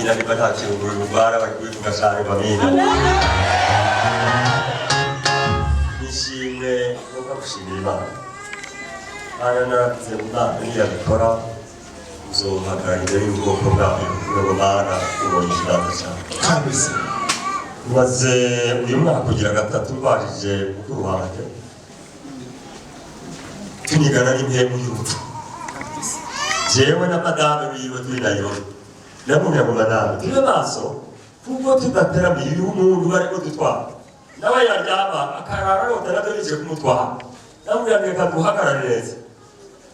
Amina. Niba nta kintu urwara, bari kubivuga cyane ngo amina. Nishimwe nuko gushimira Imana. Hano naravuze ngo Imana niyabikora, uzohagarara imbere y'ubwoko bwawe kugira ngo Mana ubonye ikiganza cyawe. Kabisa. Maze uyu mwaka ugira gatatu ndwarije mukuru wanjye, tunigana n'impemu y'urupfu, jewe na madame wiwe turi Nairobi. Ndamubwira ngo madame, tube maso kuko tudateramiye uyu muntu bariko dutwara, nawe yaryama akarara arota, navyo nije kumutwara. Ndamubwira ngo reka duhagarare neza.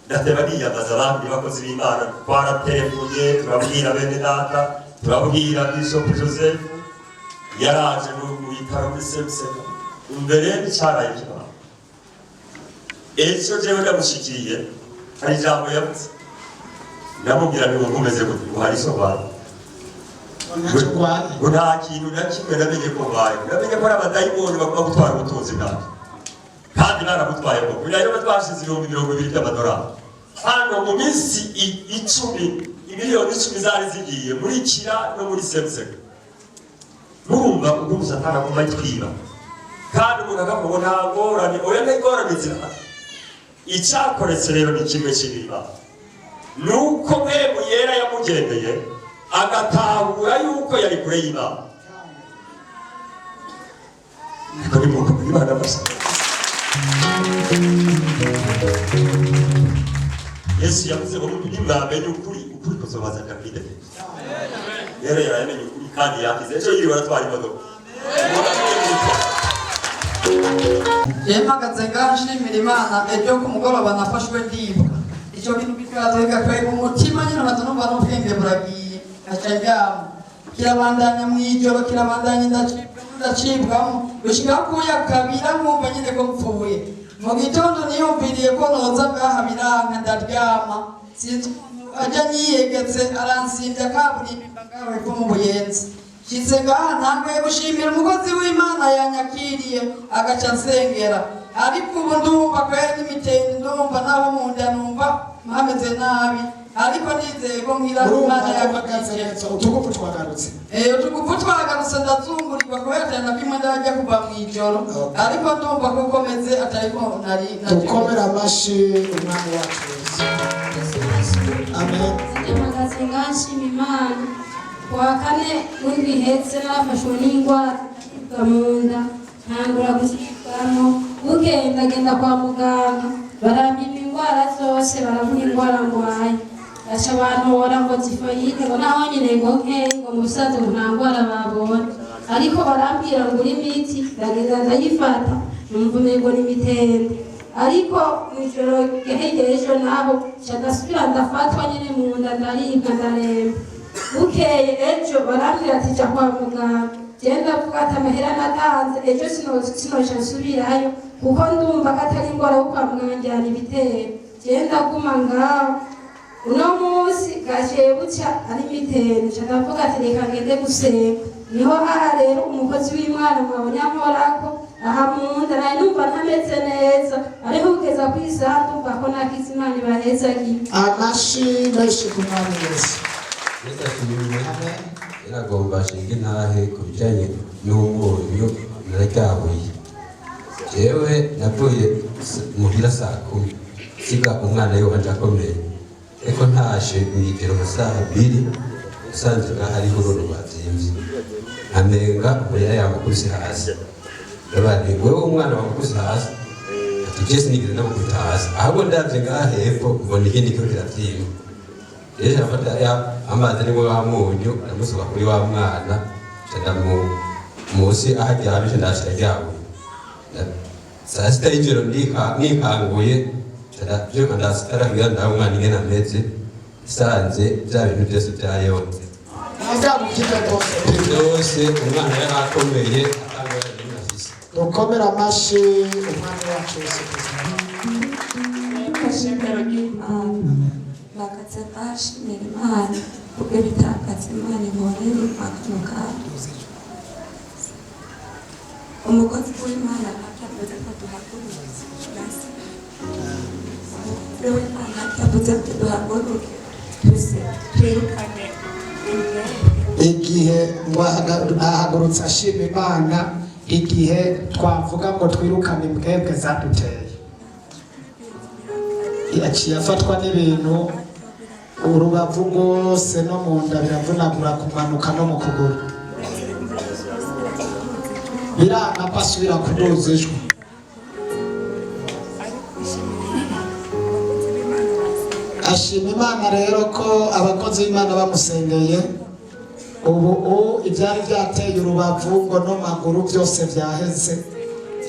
Ndateba niyambaza abandi bakozi b'Imana, twaraterefonye, turabwira bene data, turabwira Bishop Joseph, yaraje mu bitaro muri Semuseka imbere n'icaraye kibaho. Ejo jewe ndamushikiriye, hari ijambo yavuze. Ndamubwira nti wumva umeze gute? Ngo hari ico ndwaye? Ntacyo urwaye. Ngo nta kintu na kimwe namenye ko ndwaye, namenye ko ari abadayimoni bagomba gutwara ubutunzi bwanjye, kandi baramutwaye koko. Rero twashize 20,000 by'amadolari hano mu minsi 10, imiliyoni 10 zari zigiye muri Kira no muri Semuseka. Murumva ukuntu Satani aguma twiba, kandi umuntu akavuga ngo nta ngorane. Oya, nta ngorane zirahari. Icyakoretse rero ni kimwe cy'ibiba, ni uko Mpemu Yera yamugendeye, agatahura yuko yari kure y'Imana. Ariko ni mwuka Imana gusa. Yesu yavuze ngo nimwamenye ukuri, ukuri kuzobazanira kwidefeza. Rero yaramenye ukuri kandi yakize. Ejo yiriwe aratwara imodoka. Mpagaze ngaha nshimira Imana. Ejo ku mugoroba nafashwe ndibwa, icyo kintu kikaza kigakwega umutima nyine, nkaza numva n'ubwenge buragiye, nkaca ndyama. Kirabandanya mu ijoro, kirabandanya, ndacibwamo, ndacibwamo gushika kuya kabira, nkumva nyine ko mpfuye. Mu gitondo niyumviriye ko noza ngaha, biranka, ndaryama. Sinzi umuntu ajya nyiyegetse, aransimbya kaburimbo, mba ngaho hepfo mu Buyenzi. Nshitse ngaha, ntanguye gushimira umukozi w'Imana yanyakiriye, agaca nsengera. Ariko ubu ndumva kweri n'imitende, ndumva naho mu nda numva mpameze nabi, ariko nizeye ko ngira Urumva Imana ko uhagaze yakije. neza, utugufu twagarutse. Utugufu twagarutse, ndazungurirwa kubera atari na kimwe ndajya kuva mu ijoro. Ariko ndumva ko ukomeze atari ko nari Dukomere amashi Umwami wacu Yesu. Amen. Mpagaze ngashima Imana. Kuwa kane w'indwi ihetse narafashwe n'indwara, ndibwa mu nda, ntangura gucibwamo. Bukeye ndagenda kwa muganga, barampima indwara zose, baravuga indwara ndwaye, baca bantora ngo typhoïde, ngo naho nyine ngo nkeyi, ngo mu busanzwe ngo nta ndwara babonye, ariko barambwira ngo uri imiti. Ndagenda ndayifata, numva umengo ni imitende. Ariko mw'ijoro hirya y'ejo naho nca ndasubira ndafatwa nyine mu nda, ndaribwa, ndaremba. Bukeye ejo barambwira ati jya kwa muganga. Jewe ndavuga ati amahera natanze ejo sinoca nsubirayo, kuko ndumva ko atari indwara yo kwa muganga, njyana ibitero. Jewe ndaguma ngaho. Uno munsi bwaciye buca ari imitende, nca ndavuga ati reka ngende gusenga. Niho aha rero umukozi w'Imana mwabonye ankorako aha mu nda, nari numva ntameze neza, ariko kugeza ku isaha ndumva ko nakize. Imana ibahezagiye. Amashi menshi ku Mwami Yesu. Yesu ashimwe. Amen. Yaragomba ashinga intahe ku bijyanye n'umunyu nararyabuye. Jewe navuye muhira saa 10, siga umwana yiwanje akomeye, ariko ntashe mw'ijoro nka saa 2, usanze ngaho hariho ururu rwazimvye, amenga umurira yamukubise hasi. Ndabaye wewe, umwana wamukubise hasi? Ati je sinigeze ndamukubita hasi, ahubwo ndavye ngaha hepfo mbona ikindi kiriko kiravyimba. Rero ndafata ya amazi arimo wa munyu, ndamusuka kuri wa mwana, nca ndamu munsi aho aryamye, nca ndashira ryabuye. Saa sita y'ijoro nikanguye, nca ndavyuka, ndasitara kugira ndabe umwana ingene ameze. Nsanze vya bintu byose vyayonze. Ntazamukize rwose. Byose, umwana yari akomeye, atangorane n'imwe afise. Dukomere amashi Umwami wacu Yesu Kristo. Ishengero ry'Imana, mpagaze ndashimira Imana kubw'ibitangaza Imana inkorera akano kanya. Umukozi w'Imana yavuze ko duhaguruke, umukozi w'Imana yavuze ko duhaguruke twirukane imyenge. Igihe ngo ahagurutse ashima Imana, igihe twavuga ngo twirukane imbwebwe zaduteye, yaciye afatwa n'ibintu urubavu rwose no mu nda biravunagura, kumanuka no mu kuguru, biranga ko asubira kuduza ijwi. Ashima Imana rero ko abakozi b'Imana bamusengeye, ubu ibyari byateye urubavu ngo no maguru byose byaheze.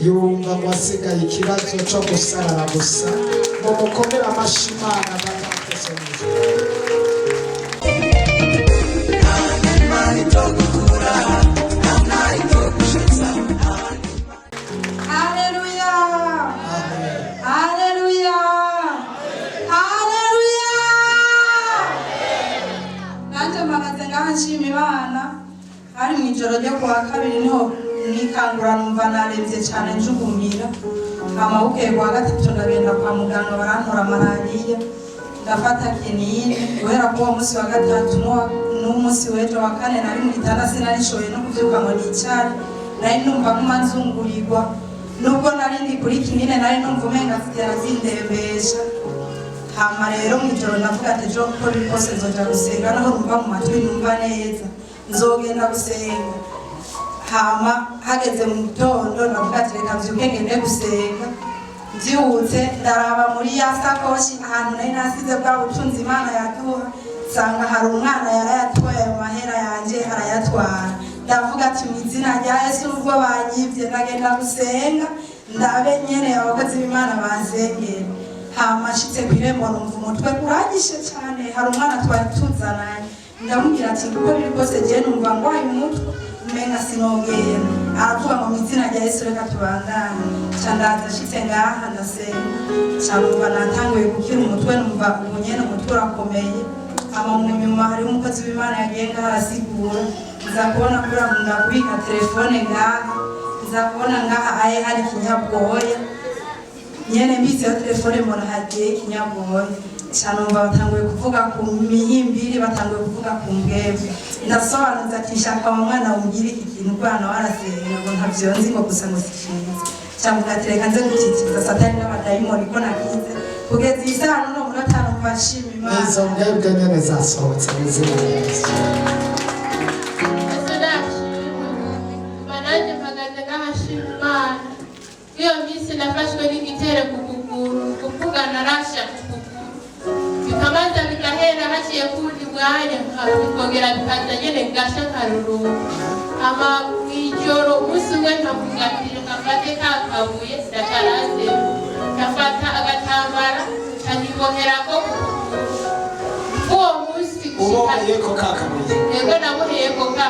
Yumva ngo asigaye ikibazo cyo gusarara gusa. Ngo mukomere amashyi Imana batatesanyije. Haleluya! Haleluya! Haleluya! Nanjye mpagaze ngaha nshima Imana. Hari mu ijoro ryo kuwa kabiri niho nikangura numva narembye cyane, njugumira. Hama bukeye kuwa gatatu ndagenda kwa muganga, barantora malariya, ndafata kinini. Guhera kuri uwo munsi wa gatatu n'umunsi w'ejo wa kane nari mu gitanda, sinarishoboye no kubyuka ngo nicare. Nari numva nkuma nzungurirwa, nubwo nari ndi kuri kinini nari numva umenga zitera zindembesha. Hama rero mu ijoro ndavuga ati: "Ejo uko biri kose nzoja gusenga, naho numva mu matwi numva neza, nzogenda gusenga." Hama hageze mu gitondo ndavuga ati: "Reka mvyuke ngende gusenga." Mvyutse ndaraba muri ya sakoshi ahantu nari nasize bwa butunzi Imana yaduha, nsanga hari umwana yarayatwaye ayo mahera yanje, arayatwara. Ndavuga ati: "Mu izina rya Yesu, nubwo banyivye, ndagenda gusenga, ndabe nyene abakozi b'Imana bansengera." Hama nshitse kw'irembo numva umutwe uranyishe cane. Hari umwana twari tuzananye, ndamubwira ati: "Uko biri kose jewe numva ngwaye umutwe, umenga sinogenda." Aravuga ngo: "Mu izina rya Yesu, reka tubandane." Ca ndaza, nshitse ngaha ndasenga, ca numva natanguye gukira umutwe, numva ubu nyene umutwe urakomeye. Hama mu nyuma hariho umukozi w'Imana yagiye ngaha arasigura, nza kubona kubera nkunda kubika telefone ngaha, nza kubona ngaha aye hari ikinyabwoya nyene. Mbizeyo telefone mbona hagiye ikinyabwoya, ca numva batanguye kuvuga ku mihimbiri, batanguye kuvuga ku mbwebwe. Ndasobanuza ati: "Nshaka wa mwana wumbwire iki kintu." Kubera nawe arasenga ngo ntavyo nzi, ngo gusa ngo si ciza. Ca mvuga ati: "Reka nze gutitiriza Satani n'abadayimoni ko nakize." Kugeza iyi saha n'uno munota numva nshima Imana. Izo mbwebwe nyene zasohotse mu izina rya Yesu. Yesu nashimwe. Mba nanjye mpagaze nk'abashima Imana. Iyo minsi nafashwe n'igitero ku kuguru, kuvuga narasha ku kuguru, bikabanza bigahera, haciye kuwundi mwanya bikongera bikaza nyene ngasha nkaruruka. Hama mw'ijoro umunsi umwe nkavuga ati: "Reka mfate ka kabuye ndakarazemo." Nkafata agatambara nkakiboherako ku kuguru. Uwo munsi gushika Uboheyeko ka kabuye? Yego, naboheyeko ka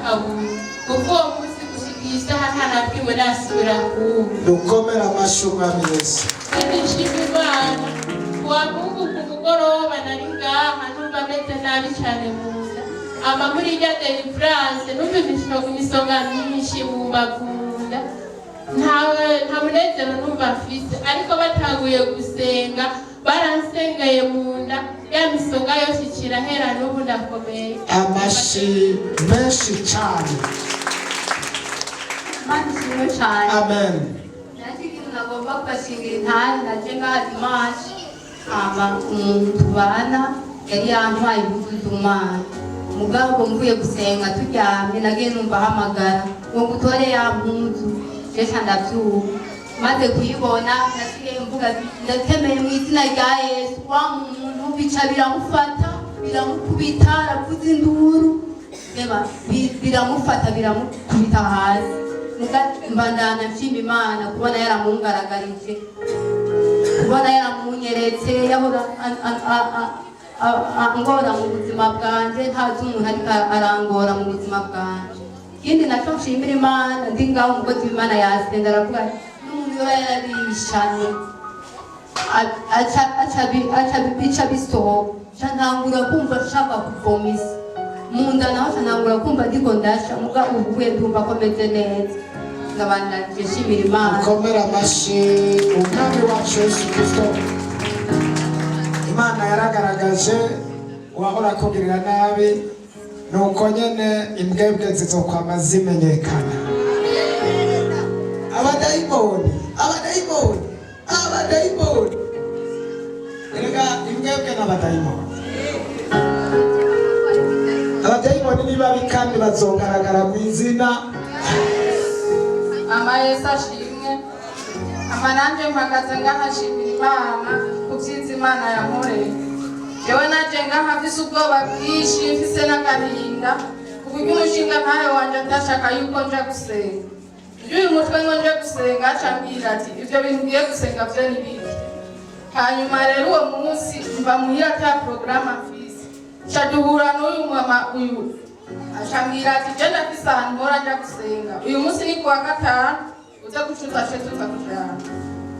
kabuye. Kuva uwo munsi gushika iyi saha nta na kimwe nasubira kuba. Dukomere amashyi Umwami Yesu. Kandi nshima Imana, kuwa Mungu ku mugoroba nari ngaha numva meze nabi cyane mu nda. Ama muri irya deliverance numva imisonga myinshi mu mbavu, mu nda, nta munezero numva mfise. Ariko batanguye gusenga, baransengeye mu nda, ya misonga yose ikirahera, n'ubu ndakomeye. Amashyi menshi cyane. Imana ishimwe cyane. Amen. Nanjye ikintu nagomba kubashingira intahe, naje ngaha dimanche, hama umuntu tubana yari yantwaye impuzu z'umwana. Mugabo mvuye gusenga turyamye, nagiye numva ahamagara ngo ngutore ya mpuzu. Jesha ndavyuka, maze kuyibona nasigaye mvuga ati: "Ndatemeye mu izina rya Yesu." Wa muntu bica biramufata, biramukubita, aravuza induru. Reba, biramufata, biramukubita hasi. Mbandanya nshima Imana kubona yaramungaragarije, kubona yaramunyeretse. Yahora angora mu buzima bwanje, ntazi umuntu ariko arangora mu buzima bwanje. Ikindi nacyo nshimira Imana, ndi ngaho umukozi w'Imana yasenga, aravuga ati n'umuntu yoba yararishanye aca bisohoka. Ca ntangura kumva nshaka kuvomisa mu nda, naho ca ntangura kumva ndiko ndasha. Muga ubu ndumva ko meze neza, nkabandanyije nshimira Imana. Dukomere amashyi Umwami wacu Yesu Kirisito. Imana yaragaragaje uwahora akugirira nabi. Nuko nyene imbwebwe zizokwama zimenyekana. Abadayimoni, abadayimoni, abadayimoni, erega imbwebwe n'abadayimoni. Abadayimoni ni babi kandi bazogaragara mu izina. Ama Yesu ashimwe. Ama nanjye mpagaze ngaha nshimira Imana ku byiza Imana yankoreye. Jewe naje ngaha mfise ubwoba bwinshi, mfise n'agahinda, ku buryo umushinga ntawe wanje atashaka yuko nja gusenga. Iyo uyu mutwe ngo nje gusenga, aca ambwira ati: "Ivyo bintu ugiye gusenga vyo ni biki?" Hanyuma rero uwo munsi mva muhira ata porogaramu mfise, nca duhura n'uyu mama uyu, acambwira ati: "Je ndafise ahantu mpora nja gusenga, uyu munsi ni kuwa gatanu, uze gucuza ce tuza kujana."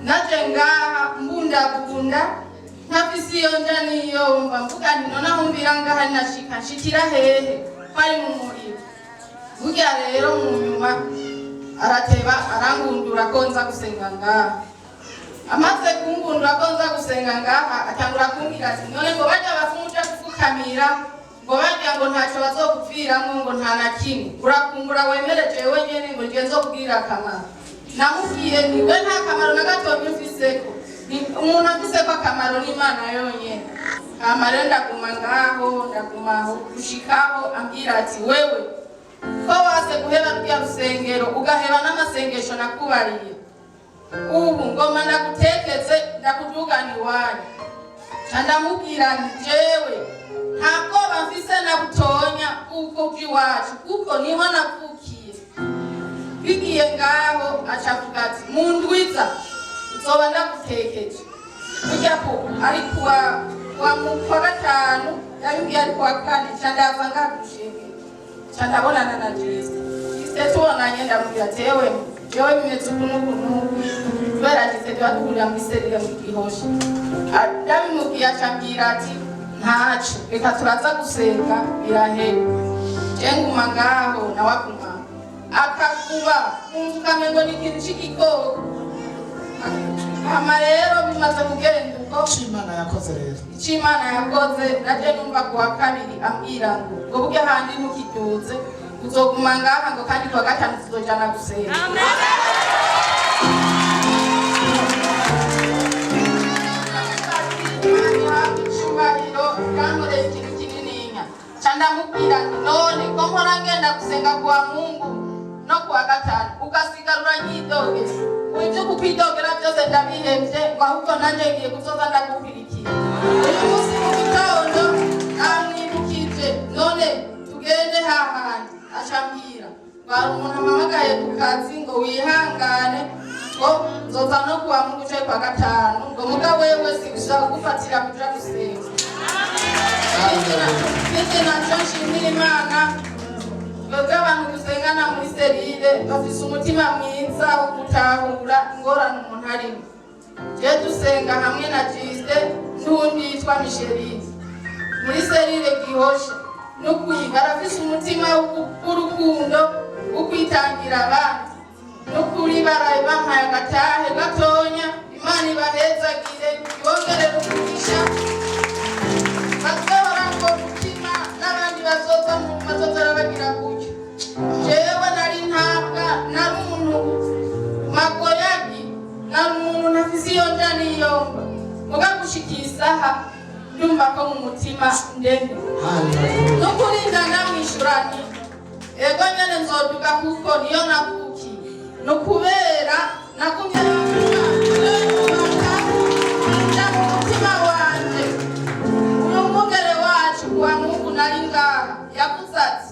Naje ngaha mbundabunda, ntafise iyo nja n'iyo mva, mvuga nti: "Nonaho mvira ngaha nashika nshikira hehe, ko ari mu muriro?" Burya rero mu nyuma arateba arangundura ko nza gusenga ngaha. Amaze kungundura ko nza gusenga ngaha, atangura kumbwira ati: "None ngo bajya bapfumu uja gupfukamira, ngo barya ngo ntacyo bazokupfiramwo, ngo nta na kimwe, urakumbura wemere jewe nyene ngo ngiye nzokugirira akamaro." Namubwiye nti: "We nta kamaro na gatonya umfiseko. Ni umuntu afiseko akamaro n'Imana yonyene." Hama rero ndaguma ngaho, ndagumaho gushikaho ambwira ati: "Wewe ko wase guheba ruriya rusengero, ugaheba n'amasengesho nakubariye, ubu ngoma ndagutekeze ndakudugana iwanyu." Ca ndamubwira nti: "Jewe nta bwoba mfise na butonya bw'uko bw'iwacu, kuko niho navukiye." Bigiye ngaho, aca avuga ati: "Mu ndwiza nzoba ndagutekeje." Burya ko ari kuwa mu kwa gatanu yabimbwiye, ari kuwa kane ca ndaza ngaha kushengera, ca ndabonana na Jisite. Jisite tubonanye ndamubwira: "Jewe, jewe bimeze uku n'uku n'uku," kubera Jisite tuba duhurira muri cellule mu Gihosha. Ndabimubwiye, aca ambwira ati: "Ntaco, reka turaza gusenga birahera." Je nguma ngaho, nawe aguma akakuba mu nzu, ukamengo ni ikintu c'igikoko. Hama rero bimaze kugenda uko, Icyo Imana yakoze rero. Icyo Imana yakoze, naje numva kuwa kabiri ambwira ngo burya handi ntukiduze, uzoguma ngaha, ngo kandi kuwa gatanu tuzojana gusenga. Imana ihabwe icubahiro, yankoreye ikintu kinininya. Ca ndamubwira nti: "None ko mpora ngenda gusenga kuwa Mungu no kuwa gatanu, ugasigara uranyidogera, ibyo kukwidogera byose ndabihevye, ngo ahubwo nanje ngiye kuzoza ndagukwirikira." Uyu munsi mu gitondo namwibukije: "None tugende hahandi?" Acambwira ngo hari umuntu ampamagaye ku kazi, ngo wihangane, ngo nzoza no kuwa Mungu canke kuwa gatanu, ngo muga wewe sigushaka kugufatira kuja gusenga. Ikindi naco nshimira Imana, twebwe abantu dusengana muri cellule bafise umutima mwiza wo gutahura ingorane umuntu arimo. Je dusenga hamwe na Jisite n'uwundi yitwa Micheline muri cellule Gihosha, n'ukuri barafise umutima w'urukundo, wo kwitangira abandi. N'ukuri baraye bampaye agatahe gatonya. Imana ibahezagire, ibongerere umugisha, bazohora ngo mutima n'abandi bazoza mu bazoza bagira gutyo. Jewe nari ntabwa, nari umuntu magoyagi, nari umuntu ntafise iyo nja n'iyomba, muga gushika isaha ndumva ko mu mutima ndemye. Nukuri ndamwishura nti: "Ego nyene, nzoduga kuko niyo navukiye." Ni ukubera nagumye nubaka nja mu mutima wanje. Uyu mwungere wacu, kuwa Mungu nari ngaha, yavuze ati: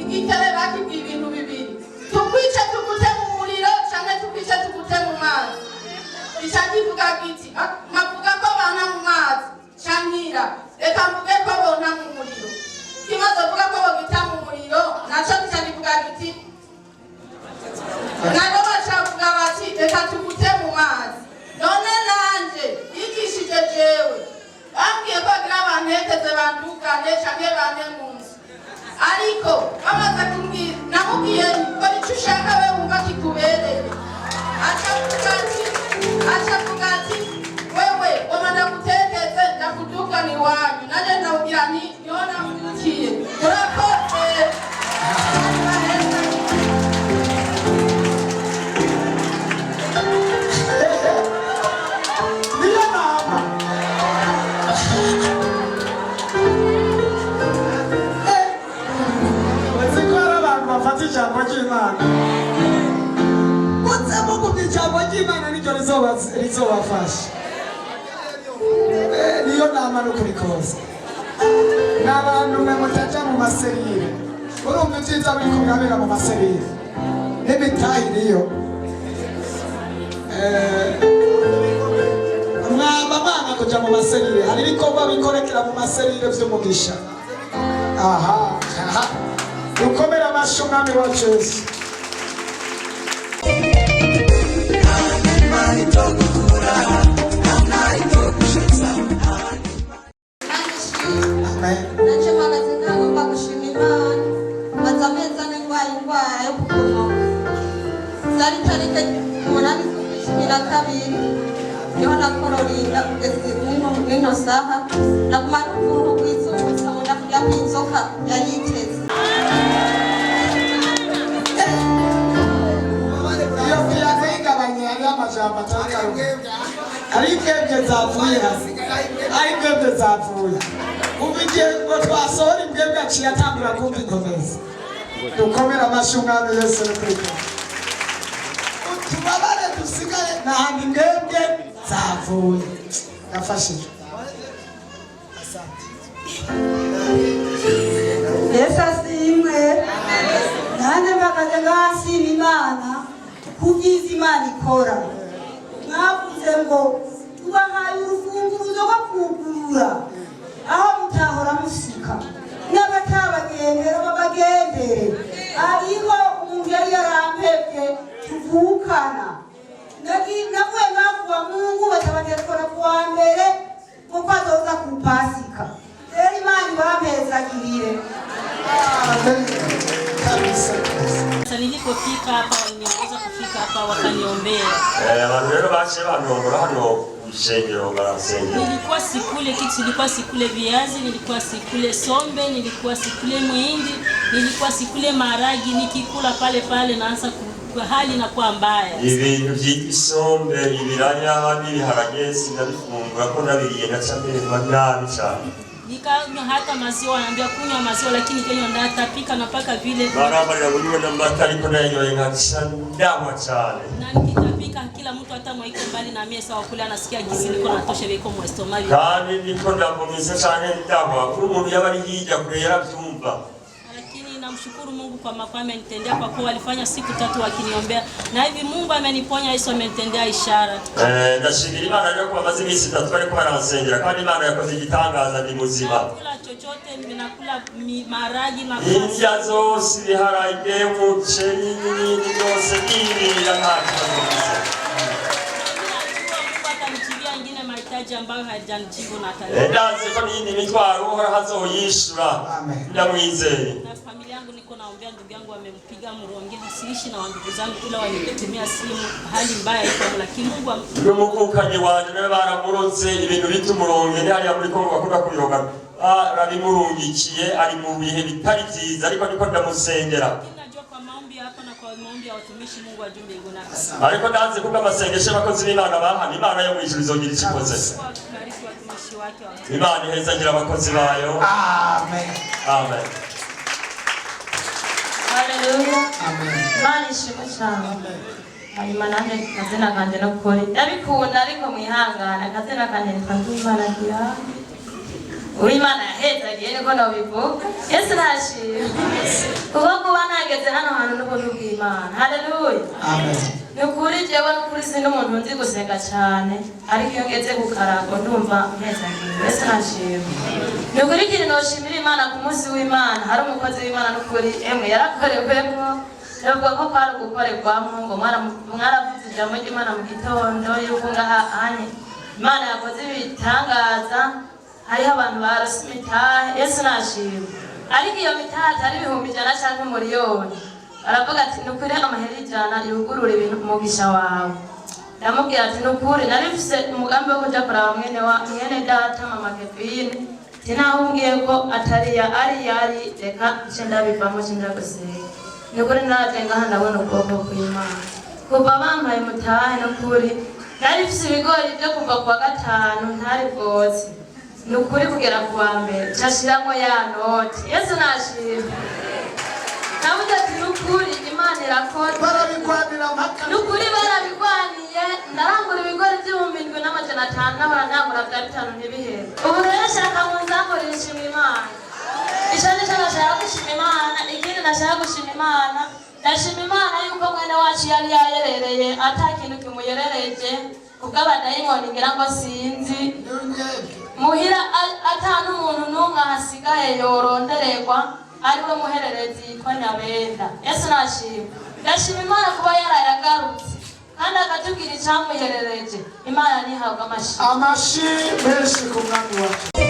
"Igikere bakibwiye ibintu bibiri: tukwice tugute mu muriro canke tukwice tugute mu mazi." Ica kivuga kiti: "Mavuga ko bana mu mazi." Cankira: "Reka mvuge ko bona mu muriro." Kimaze kuvuga ko bogita mu muriro, naco kica kivuga kiti, nabo bacavuga bati: "Reka tugute mu mazi." None nanje yigishije jewe, bambwiye ko bagira banteteze bandugane canke bante mu nzu, ariko bamaze kumbwira, namubwiye nti: "Kora ico ushaka we wumva kikubereye." Aca avuga ati: "Wewe ngoma ndagutekeze ndakudugana iwanyu." Nanje ndamubwira nti: "Niho navukiye." Murakoze. rizobafasha. Niyo nama n'ukuri kose n'abantu mwe mutaja mu maserire, urumva ibyiza biriko birabera mu maserire n'imitahe iriyo. Mwaba mwanga kuja mu maserire, hari ibikorwa bikorekera mu maserire vy'umugisha. Aha aha, dukomere amashi umwami wacu Yesu. Amen. Nanje mpagaze ntagomba gushima Imana. Maze amezi 4 ndwaye indwara yo kukomoka. Zari tariki 8 z'ukwa 12 niho nakororinda kugeza n'ino saha naguma n'ukuntu rwizungutsa ubona kurya kw'inzoka yari iteze. Iyo piano yigabanye, hariho amajambo atandukanye, hari imbwebwe zapfuye hasi, hari imbwebwe zapfuye. Kuva igihe ngo twasohora imbwebwe, aciye atangura kumva inkomezi. Dukomere amashyi umwami Yesu. N'ukuri utubabare dusigaye n'ahandi imbwebwe zapfuye. Yafashijwe. Asante. Yesu ashimwe. Nanjye mpagaze ngashima Imana ku byiza Imana ikora. Mwavuze ngo tubahaye urufunguruzo rwo kugurura aho mutahora musika, n'abatabagendera babagendere. Hariho umuntu yari yarampevye tuvukana. Navuye ngakuba Mungu batabatelefona kuwa mbere kuko azoza ku Pasika. Rero Imana ibampezagirire. Kabisa. Sasa nilipofika hapa waliniongoza kufika hapa wakaniombea. Abantu rero baciye bantongora hano ku ishengero baransengera. Nilikuwa sikule kitu, nilikuwa sikule viazi, nilikuwa sikule sombe, nilikuwa sikule muhindi, nilikuwa sikule maharagi. Nikikula pale pale naanza hali inakuwa mbaya. Ibintu byitwa isombe, ibiraya n'ibiharage sinabifungura, ko nabiriye naca mererwa nabi cyane. Nikanywa hata maziwa, wanaambia kunywa maziwa, lakini kenywa ndatapika na mpaka vile Barambarira bunywe n'amata, ariko nayanyoye nkaca ndanywa cyane. Na nikitapika kila mtu hata mwaiko mbali na mie sawa kule anasikia gisi niko natosha viko mwestomali. Kandi niko ndavomisa canke ndanywa kuri umuntu yaba ari hirya kure yarabyumva. Lakini namshukuru Mungu kwa makuu amenitendea, kwa kuwa walifanya siku 3 wakiniombea, na hivi Mungu ameniponya, Yesu amenitendea ishara. Ndashimira Imana rero ko bamaze iminsi 3 bariko baransengera, kandi Imana yakoze igitangaza, ndi muzima. Nakula chochote, nakula maharagi, nakula Indya zose, ibiharage, umuceri n'ibindi byose nirira nta kibazo mfise. Najua Mungu atanichibia ingine mahitaji ambayo hajanijibu na atanipa. Ndazi ko n'iyindi mitwaro Uhoraho azoyishura, ndamwizeye. Na familia yangu niko naombea, ndugu yangu amempiga mronge, siishi na ndugu zangu, ila wanitumia simu, hali mbaya iko, lakini Mungu N'umuvukanyi wanje nawe baramurotse ibintu bita umuronge, ni hariya muri Kongo bakunda kubiroga, barabimurungikiye, ari mu bihe bitari vyiza, ariko niko ndamusengera. Lakini najua kwa maombi hapa na kwa maombi ya watumishi Mungu wa juu mbinguni Ariko ndazi kubwo amasengesho y'abakozi b'Imana bahana, Imana yo mw'ijuru izogira ico ikoze. Bariki watumishi wake wa Imana ihezagira abakozi bayo. Amen. Amen. Haleluya. Imana ishimwe cyane. Hanyuma nanjye akazina kanjye no kuri ndabikunda, ariko mwihangane, akazina kanjye nitwa Nduwimana Diane. Uwimana yahezagiye niko nobivuga. Yesu nashimwe. Kuko kuba nageze hano hantu n'ubuntu bw'Imana. Haleluya. Amen. Ni ukuri jewe n'ukuri sindi umuntu nzi gusenga cyane, ariko iyo ngeze ku karago ndumva mpezagiwe. Yesu nashimwe. Ni ukuri ikintu noshimira Imana ku munsi w'Imana, hari umukozi w'Imana n'ukuri emwe yarakorewemwo. Navuga ko kwari ugukorerwamo ngo mwaravuze ijambo ry'Imana mu gitondo yuko ngaha anye Imana yakoze ibitangaza, hariho abantu barose imitahe. Yesu nashimwe. Ariko iyo mitahe atari 100,000 canke 1,000,000. Baravuga ati ni ukuri amahera 100 yugurura ibintu umugisha wawe. Ndamubwira ati ni ukuri nari mfise umugambi wo kuja kuraba mwene wa mwene data mama Kevin, ati naho umbwiye ko atari ya ari yari, reka nce ndabivamo nce nja gusenga. Ni ukuri naraje ngaha ndabona ukuboko kw'Imana. Kuva bampaye mutahe, ni ukuri nari mfise ibigori byo kuva kuwa gatanu ntari bwotse, ni ukuri kugera kuwa mbere nca nshiramwo ya noti. Yesu nashimwe. Navuze ati nukuri Imana irakora. Barabigwanira mpaka. Nukuri barabigwaniye, ndarangura ibigori 7500 nahora ndangura bya 5 ntibihere. Ubu rero nshaka ngo nzamurire nshima Imana. Ico nico nashaka gushima Imana, ikindi nashaka gushima Imana, ndashima Imana yuko mwene wacu yari yayerereye ata kintu kimuyerereje kubw'abadayimoni ngira ngo sinzi. Muhira ata n'umuntu n'umwe ahasigaye yorondererwa ariwe muhererezi yitwa Nyabenda. Yesu nashima. Ndashima Imana kuba yarayagarutse kandi akatubwira icamuherereje. Imana ntihabwe amashimwe. Amashi menshi ku mwami wacu.